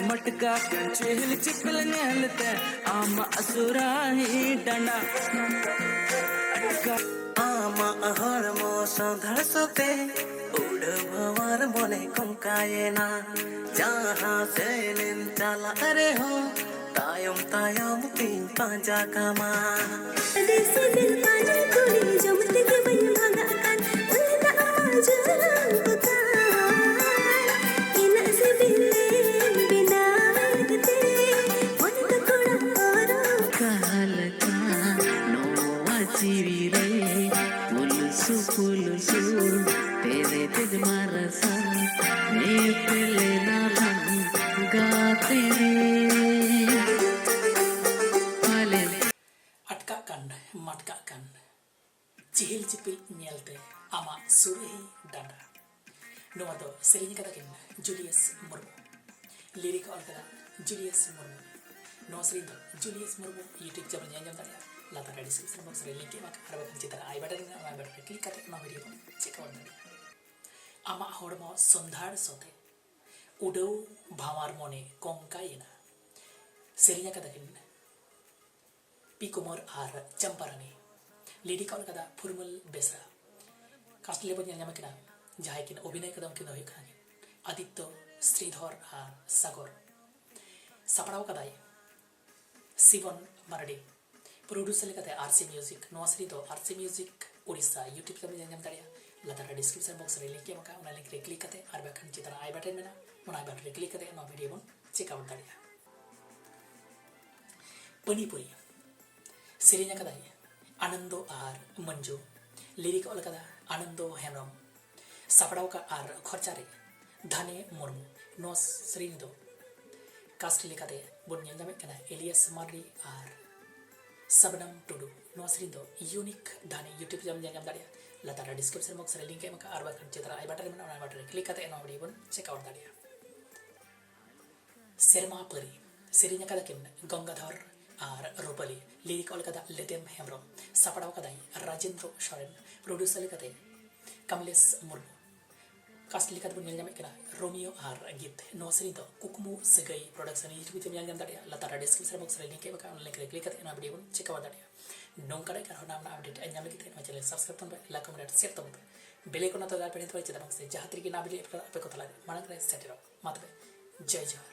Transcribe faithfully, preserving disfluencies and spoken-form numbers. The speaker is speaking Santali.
ᱢᱚᱴᱠᱟ ᱠᱟᱱ ᱪᱤᱦᱤᱞ ᱪᱤᱯᱤᱞ ᱧᱮᱞᱛᱮ ᱟᱢᱟᱜ ᱥᱩᱨᱟᱦᱤ ᱰᱟᱸᱰᱟ᱾ ᱟᱢᱟᱜ ᱦᱚᱲᱢᱚ ᱥᱚᱸᱫᱷᱟᱲ ᱥᱚᱛᱮ ᱩᱰᱟᱹᱣ ᱵᱷᱟᱶᱟᱨ ᱢᱚᱱᱮ ᱠᱚᱝᱠᱟᱭᱮᱱᱟ᱾ ᱡᱟᱦᱟᱸ ᱥᱮᱱᱮᱢ ᱪᱟᱞᱟᱜ ᱨᱮᱦᱚᱸ ᱛᱟᱭᱚᱢ ᱛᱟᱭᱚᱢ ᱛᱤᱧ ᱯᱟᱸᱡᱟ ᱠᱟᱢᱟ᱾ ᱟᱹᱰᱤ ᱥᱤᱵᱤᱞ ᱯᱟᱹᱱᱤ ᱯᱩᱨᱤ ᱡᱚᱢ ᱛᱮᱜᱮ ᱵᱟᱹᱧ ᱵᱷᱟᱜᱟᱜ ᱠᱟᱱ᱾ ᱩᱞ ᱫᱟᱜ ᱢᱟ ᱡᱚᱨᱚ ᱠᱚ ᱛᱟᱢ᱾ ᱤᱱᱟᱹᱜ ᱥᱤᱵᱤᱞ ᱮᱢ ᱵᱮᱱᱟᱣᱮᱫ ᱛᱮ ᱢᱚᱱᱮ ᱫᱚ ᱠᱚᱲᱟ ᱯᱚᱨᱚᱵᱽ᱾ ᱚᱠᱟ ᱞᱮᱠᱟ ᱱᱚᱣᱟ ᱡᱤᱣᱤ ᱨᱮ ᱯᱩᱞᱥᱩ ᱯᱩᱞᱥᱩ ᱯᱮᱨᱮᱡ ᱢᱟᱨᱥᱟᱞ ᱧᱮᱯᱮᱞ ᱮᱱᱟ ᱞᱟᱝ ᱜᱟᱛᱮ ᱨᱮ᱾ ᱯᱟᱞᱮᱱ ᱟᱴᱠᱟᱜ ᱠᱟᱱ ᱢᱟᱴᱠᱟᱜ ᱠᱟᱱ ᱪᱤᱦᱤᱞ ᱪᱤᱯᱤᱞ ᱧᱮᱞᱛᱮ ᱟᱢᱟᱜ ᱥᱩᱨᱦᱤ ᱰᱟᱸᱰᱟ᱾ ᱱᱚᱣᱟ ᱫᱚ ᱥᱮᱨᱮᱧ ᱠᱟᱫᱟ ᱠᱤᱱ ᱡᱩᱞᱤᱭᱟᱥ ᱢᱩᱨᱢᱩ, ᱞᱤᱨᱤᱠ ᱚᱞ ᱠᱟᱫᱟ ᱡᱩᱞᱤᱭᱟᱥ ᱢᱩᱨᱢᱩ᱾ ᱱᱚᱣᱟ ᱥᱮᱨᱮᱧ ᱫᱚ ᱡᱩᱞᱤᱭᱟᱥ ᱢᱩᱨᱢᱩ YouTube channel ᱧᱮᱞ ᱧᱟᱢ ᱫᱟᱲᱮᱭᱟᱜᱼᱟ, ᱞᱟᱛᱟᱨ ᱨᱮ description box ᱨᱮ link ᱮᱢ ᱟᱠᱟᱫ, ᱟᱨ ᱵᱟᱠᱷᱟᱱ ᱪᱮᱛᱟᱱ ᱨᱮ I button ᱢᱮᱱᱟᱜᱼᱟ, ᱚᱱᱟ I button ᱨᱮ click ᱠᱟᱛᱮ ᱱᱚᱣᱟ video ᱵᱚᱱ check out ᱫᱟᱲᱮᱭᱟᱜᱼᱟ᱾ ᱟᱢᱟᱜ ᱦᱚᱲᱢᱚ ᱥᱚᱸᱫᱷᱟᱲ ᱥᱚᱛᱮ ᱩᱰᱟᱹᱣ ᱵᱷᱟᱶᱟᱨ ᱢᱚᱱᱮ ᱠᱚᱝᱠᱟᱭᱮᱱᱟ᱾ ᱥᱮᱨᱮᱧ ᱟᱠᱟᱫᱟ ᱠᱤᱱ ᱯᱤ ᱠᱩᱢᱟᱨ ᱟᱨ ᱪᱟᱢᱯᱟᱨᱟᱱᱤ᱾ ᱞᱤᱨᱤᱠ ᱚᱞ ᱠᱟᱫᱟ ᱯᱷᱩᱨᱢᱟᱹᱞ ᱵᱮᱥᱨᱟ᱾ ᱠᱟᱥᱴ ᱞᱮ ᱵᱚᱱ ᱧᱮᱞ ᱧᱟᱢ ᱠᱤᱱᱟ, ᱡᱟᱦᱟᱸᱭ ᱠᱤᱱ ᱚᱵᱷᱤᱱᱚᱭ ᱠᱟᱫᱟ ᱩᱱᱠᱤᱱ ᱫᱚ ᱦᱩᱭᱩᱜ ᱠᱟᱱᱟ ᱠᱤᱱ ᱟᱫᱤᱛᱛᱚ, ᱥᱨᱤᱫᱷᱚᱨ ᱟᱨ ᱥᱟᱜᱚᱨ᱾ ᱥᱟᱯᱲᱟᱣ ᱠᱟᱫᱟᱭ ᱥᱤᱵᱚᱱ ᱢᱟᱨᱰᱤ᱾ ᱯᱨᱚᱰᱭᱩᱥᱟᱨ ᱞᱮᱠᱟᱛᱮ ᱟᱨ ᱥᱤ ᱢᱤᱭᱩᱡᱤᱠ᱾ ᱱᱚᱣᱟ ᱥᱮᱨᱮᱧ ᱫᱚ ᱟᱨ ᱥᱤ ᱢᱤᱭᱩᱡᱤᱠ ᱩᱲᱤᱥᱥᱟ YouTube channel ᱧᱮᱞ ᱧᱟᱢ ᱫᱟᱲᱮᱭᱟᱜᱼᱟ᱾ ᱞᱟᱛᱟᱨ ᱨᱮ description box ᱨᱮ link ᱮᱢ ᱟᱠᱟᱫᱼᱟ, ᱚᱱᱟ link ᱨᱮ click ᱠᱟᱛᱮ ᱟᱨ ᱵᱟᱠᱷᱟᱱ ᱪᱮᱛᱟᱱ ᱨᱮ I button ᱢᱮᱱᱟᱜᱼᱟ, ᱚᱱᱟ I button ᱨᱮ click ᱠᱟᱛᱮ ᱱᱚᱣᱟ video ᱵᱚᱱ check out ᱫᱟᱲᱮᱭᱟᱜᱼᱟ᱾ ᱯᱟᱹᱱᱤᱯᱩᱨᱤ ᱥᱮᱨᱮᱧ ᱟᱠᱟᱫᱟᱭ ᱟᱱᱚᱱᱫᱚ ᱟᱨ ᱢᱚᱧᱡᱩ᱾ ᱞᱤᱨᱤᱠ ᱚᱞ ᱟᱠᱟᱫᱟ ᱟᱱᱚᱱᱫᱚ ᱦᱮᱢᱵᱨᱚᱢ᱾ ᱥᱟᱯᱲᱟᱣ ᱟᱠᱟᱫ ᱟᱨ ᱠᱷᱚᱨᱪᱟ ᱨᱮ ᱫᱷᱟᱱᱮ ᱢᱩᱨᱢᱩ᱾ ᱱᱚᱣᱟ ᱥᱮᱨᱮᱧ ᱫᱚ ᱠᱟᱥᱴ ᱞᱮᱠᱟᱛᱮ ᱵᱚᱱ ᱧᱮᱞ ᱧᱟᱢᱮᱫ ᱠᱟᱱᱟ ᱮᱞᱤᱭᱟᱥ ᱢᱟᱨᱰᱤ ᱟᱨ ᱥᱟᱵᱱᱟᱢ ᱴᱩᱰᱩ᱾ ᱱᱚᱣᱟ ᱥᱮᱨᱮᱧ ᱫᱚ ᱤᱭᱩᱱᱤᱠ ᱫᱷᱟᱱᱮ YouTube channel ᱧᱮᱞ ᱧᱟᱢ ᱫᱟᱲᱮᱭᱟᱜᱼᱟ᱾ ᱞᱟᱛᱟᱨ ᱨᱮ description box ᱨᱮ link ᱮᱢ ᱟᱠᱟᱫᱼᱟ, ᱟᱨ ᱵᱟᱠᱷᱟᱱ ᱪᱮᱛᱟᱱ ᱨᱮ I button ᱢᱮᱱᱟᱜᱼᱟ, ᱚᱱᱟ I button ᱨᱮ click ᱠᱟᱛᱮ ᱱᱚᱣᱟ video ᱵᱚᱱ check out ᱫᱟᱲᱮᱭᱟᱜᱼᱟ᱾ ᱥᱮᱨᱢᱟ ᱯᱟᱹᱨᱤ ᱥᱮᱨᱮᱧ ᱟᱠᱟᱫᱟ ᱠᱤᱱ ᱜᱚᱝᱜᱟᱫᱷᱚᱨ ᱟᱨ ᱨᱩᱯᱟᱞᱤ᱾ ᱞᱤᱨᱤᱠ ᱚᱞ ᱟᱠᱟᱫᱟ ᱞᱮᱫᱮᱢ ᱦᱮᱢᱵᱨᱚᱢ᱾ ᱥᱟᱯᱲᱟᱣ ᱟᱠᱟᱫᱟᱭ ᱨᱟᱡᱮᱱᱫᱨᱚ ᱥᱚᱨᱮᱱ᱾ ᱯᱨᱚᱰᱭᱩᱥᱟᱨ ᱞᱮᱠᱟᱛᱮ ᱠᱟᱢᱞᱮᱥ ᱢᱩᱨᱢᱩ᱾ ᱠᱟᱥᱴ ᱞᱮᱠᱟᱛᱮ ᱵᱚᱱ ᱧᱮᱞ ᱧᱟᱢᱮᱫ ᱠᱟᱱᱟ ᱨᱳᱢᱤᱭᱳ ᱟᱨ ᱜᱤᱛ᱾ ᱱᱚᱣᱟ ᱥᱮᱨᱮᱧ ᱫᱚ ᱠᱩᱠᱢᱩ ᱥᱟᱹᱜᱟᱹᱭ ᱯᱨᱚᱰᱟᱠᱥᱚᱱ YouTube ᱛᱮᱢ ᱧᱮᱞ ᱧᱟᱢ ᱫᱟᱲᱮᱭᱟᱜᱼᱟ᱾ ᱞᱟᱛᱟᱨ ᱨᱮ ᱰᱤᱥᱠᱨᱤᱯᱥᱚᱱ ᱵᱚᱠᱥ ᱨᱮ ᱞᱤᱝᱠ ᱮᱢ ᱟᱠᱟᱫᱼᱟ, ᱚᱱᱟ ᱞᱤᱝᱠ ᱨᱮ ᱠᱞᱤᱠ ᱠᱟᱛᱮ ᱱᱚᱣᱟ ᱵᱷᱤᱰᱤᱭᱳ ᱵᱚᱱ ᱪᱮᱠᱟᱣ ᱫᱟᱲᱮᱭᱟᱜᱼᱟ᱾ ᱱᱚᱝᱠᱟ ᱨᱮ ᱟᱨᱦᱚᱸ ᱱᱟᱣᱟ ᱱᱟᱣᱟ ᱟᱯᱰᱮᱴ ᱧᱟᱢ ᱞᱟᱹᱜᱤᱫ ᱛᱮ ᱱᱚᱣᱟ ᱪᱮᱱᱮᱞ ᱥᱟᱵᱥᱠᱨᱟᱭᱤᱵ ᱛᱟᱵᱚᱱ ᱯᱮ, ᱞᱟᱭᱤᱠ, ᱠᱚᱢᱮᱱᱴ, ᱥᱮᱭᱟᱨ ᱛᱟᱵᱚᱱ ᱯᱮ, ᱵᱮᱞ ᱟᱭᱠᱚᱱ ᱚᱱᱟ ᱛᱟᱞᱟ ᱨᱮ ᱯᱮ ᱦᱤᱲᱤᱧ ᱛᱟᱵᱚᱱᱟ, ᱪᱮᱫᱟᱜ ᱵᱟᱝ ᱥᱮ ᱡᱟᱦᱟᱸ ᱛᱤᱨᱮᱜᱮ ᱱᱟᱣᱟ ᱵᱷᱤᱰᱤᱭᱳ ᱟᱯᱞᱳᱰ ᱟᱯᱮ ᱠᱚ ᱛᱟᱞᱟᱨᱮ ᱢᱟᱲᱟᱝ ᱨᱮ ᱥᱮᱴᱮᱨᱚᱜ᱾ ᱢᱟ ᱛᱚᱵᱮ, ᱡᱚᱭ ᱡᱚᱦᱟᱨ᱾